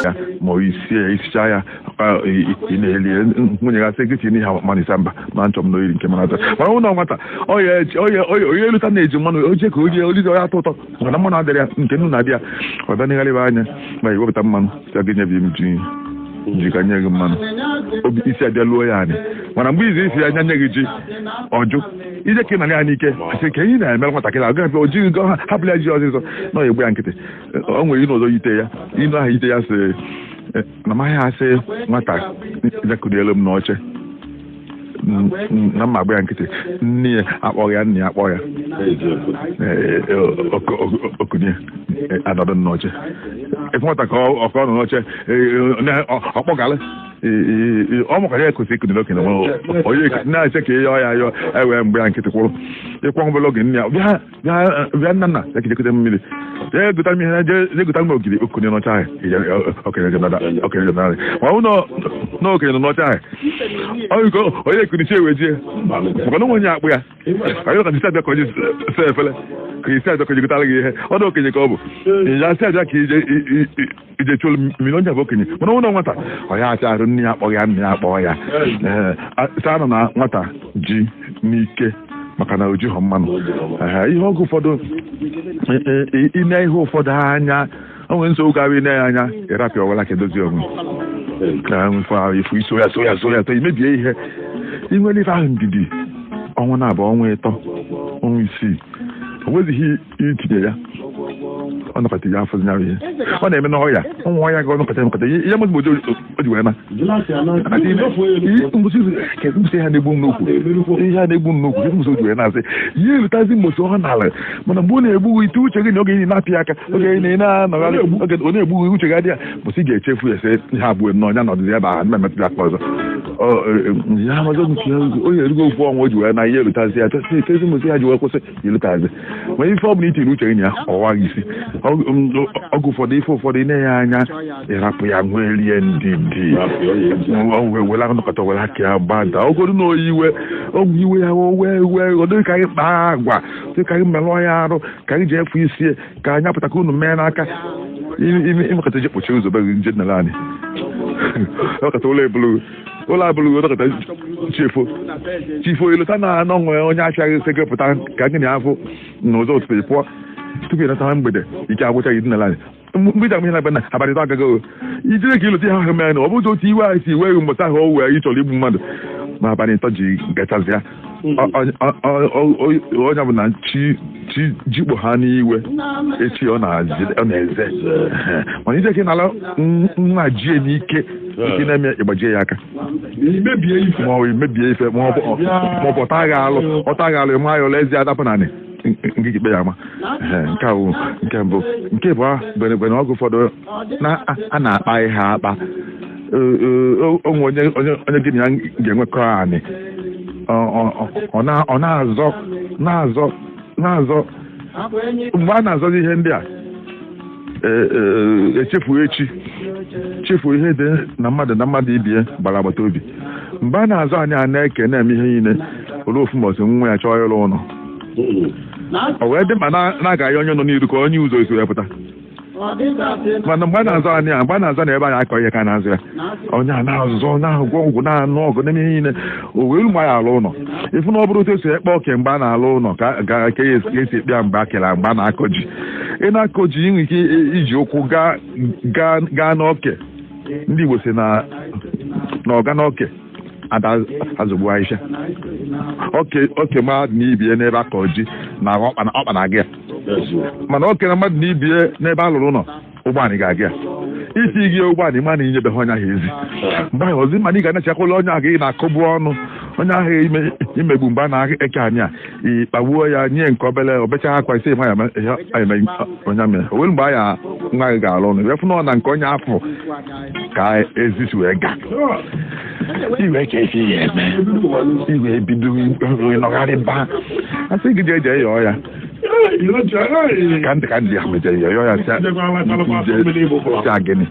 Ya ma ọ isie ya, isicha ya, ị na-eli ya. Nwunye ga-asị gị tinye ihe mmanụ isa mba ma nchọ m na oyiri nke mara atọ. Mana ụlọ nwata onye eluta na-eji mmanụ oje ka orie olizi onye atọ ụtọ, maka na mmanụ adịrị ya, nke nnu na-adị ya. Ọ bịa n'ịgharịba anya ma iwepụta mmanụ ya gị nye m ji ji ka nye gị mmanụ, obi isi abịa luo ya anyị. Mana mgbe izu isi anya nye gị ji, ọjụ ije ka ị nara ya n'ike, asị ka ihe na-emere nwatakịrị ahụ gafe o jighị gọ ha hapụla ya ji ọzịzọ na ọ egbu ya nkịtị. O nwere inu ọzọ yite ya, inu ahụ yite ya sị na maghị asị nwata bịakụlielu m n'oche na mma agba ya nkịtị, nne ya akpọghị ya, nna ya akpọ ya. Okunye anọdụ n'oche ife nwata ka ọ ka ọ nọ n'oche ọkpọgalị ọ mụkara ya kwesịrị ikunye okenye onye na-eche ka ihe ọ ya yọọ ewee mgbe ya nkịtị kwụrụ ịkwọ obere oge, nne ya bịa bịa bịa, nna nna ya kejekọta mmiri, jee gota m ihe, jee gota m ogiri. Okunye n'oche ahụ, okenye okenye nara, ma ọ bụ na okenye nọ n'oche ahụ, onye ekunichi ewejie maka na onye akpụ ya onye ka isi abịa ka onye sa efere ka isi abịa ka onye gotara gị ihe ọ dị okenye ka ọ bụ ya si abịa ka ije ije chụrụ mmiri. Onye bụ okenye, mana onye nwata ọ ya acha arụ, nne ya akpọghị ya, nna ya akpọọ ya. Ee, sa nọ na nwata ji n'ike maka na o jighọ mmanụ. Ihe oge ụfọdụ ine ihe ụfọdụ anya o nwere nsogbu ga-abụ ine ya anya ịrapịa ọwala ka edozi onwe ka nfe ahụ ifu iso ya so ya so ya so imebie ihe. Inwere ife ahụ ndidi ọnwa na abụọ, ọnwa 3, ọnwa 6, o nwezighị itinye ya, ọ nọkọta ya afọzi nyarụ ihe ọ na-eme n'ọya ụmụ ọya ga ọnọkọta nọkọta ihe mụzụ o ji wee na mgbụsị ha na-egbu m n'ukwu, ihe a na-egbu m n'ukwu mgbụsị o ji wee na-asị ihe erutazi mgbụsị ọ nalị. Mana mgbe ọ na-egbu ite uche gị na oge ị na-apị aka, oge ị na-anọgharị, oge ọ na-egbu uche gị adị ya mbụsị ị ga-echefu ya sị ihe abụọ nnọọ ya nọdụzi ebe ahụ mmetụ ya aka ọzọ ya ọzọ nke onye erugo ofu ọnwa o ji wee na ihe erutazi ya tezi mgbụsị ya ji wee kwụsị erutazi. Ma ife ọ bụla itiri uche gị na ya ọwa gị isi ọgụ ụfọdụ ife ụfọdụ ị na-enye anya ịrapụ ya nwee rie ndidi were nọkọta were aka ya gbada ogodu na oyi iwe ọgwụ iwe ya wee wee ọ dịghị ka anyị kpaa agwa dị ka anyị merụọ ya arụ ka anyị ji efu isi ka anyị apụta ka unu mee n'aka ịmekọta je kpochie ụzọ be gị nje nara anyị ọkọta ụlọ ebulu ụlọ abụrụ ọkọta chifo chifo ilota na anọ nwee onye achọghị sị gị pụta ka gị na afụ n'ụzọ ụtụtụ pụọ tupu ị nata mgbede ike agwụcha gị dinala anyị mgbe iji amụ ihe na-abịa na abalị 3 agaghị o ijire ka ịlụta ihe ahụ mere na ọ bụzi otu iwe ahụ si iwe gị mbọsị ahụ o wee ị chọrọ igbu mmadụ ma abalị 3 ji gachazịa onye bụ na chi chi jikpo ha n'iwe echi ọ na-eze. Mana ije ka ị nala nwa jie n'ike ike na-eme ịgbajie ya aka ma ọ bụ imebie ife ma ọ bụ ọta gị alụ ọta gị alụ ịma ya ụlọ ezi adapụ naanị nke ikpe ya ama. Nke ahụ nke mbụ. Nke bụ gbere ọgụ ụfọdụ a na-akpa ihe akpa onwe onye onye gị na ya ga-enwekọ anị ọ na-azọ na-azọ na-azọ mgbe a na-azọzi ihe ndị a echefuo echi chefuo ihe dị na mmadụ na mmadụ ibie gbara agbata obi. Mgbe a na-azọ anyị a na-eke na-eme ihe niile olee ofu mbọsị nwa ya chọọ ịrụ ụlọ ọ wee dị mkpa na-agaghị onye nọ n'iru ka onye ụzọ esi wee pụta. Mana mgbe a na-azọ anyị a mgbe a na-azọ na ebe anyị akọ ihe ka a na-azụ ya onye a na-azọ na-agwọ ọgwụ na-anụ ọgụ na ihe niile o wee mgbe anyị alụ ụlọ ịfụ na ọ bụrụ otu esi ekpe oke mgbe a na-alụ ụlọ ka ka esi ekpe ya mgbe a kere mgbe a na-akọ ji ị na-akọ ji ị nwere ike iji ụkwụ gaa gaa gaa n'oke. Ndị Igbo si na ọga n'oke ada azọgbu ahịhịa oke oke mmadụ na ibie n'ebe akọ ji na ọkpa na-aga ya, mana oke na mmadụ na ibie n'ebe a lụrụ ụlọ ụgbọala ga-aga ya isi gị ụgbọala ịma na inyebeghị onye ahụ ezi mgbe ahụ ozi mana ị ga-anachiakwala onye ahụ ị na-akọgbu ọnụ onye ahụ imegbu mgbe a na-eke anyị a ịkpagbuo ya nye nke obere obecha akwa isi ma ya eme onye mere o were mgbe anya nwa gị ga-alụ ụlọ wee fụ na nke onye afọ ka ezi si wee gaa iwe ka esi ya eme iwe bido ịnọgharị ba asị gị jee jee yọọ ya ka ntị ka ndị ya mejere yọọ ya sị gịnị.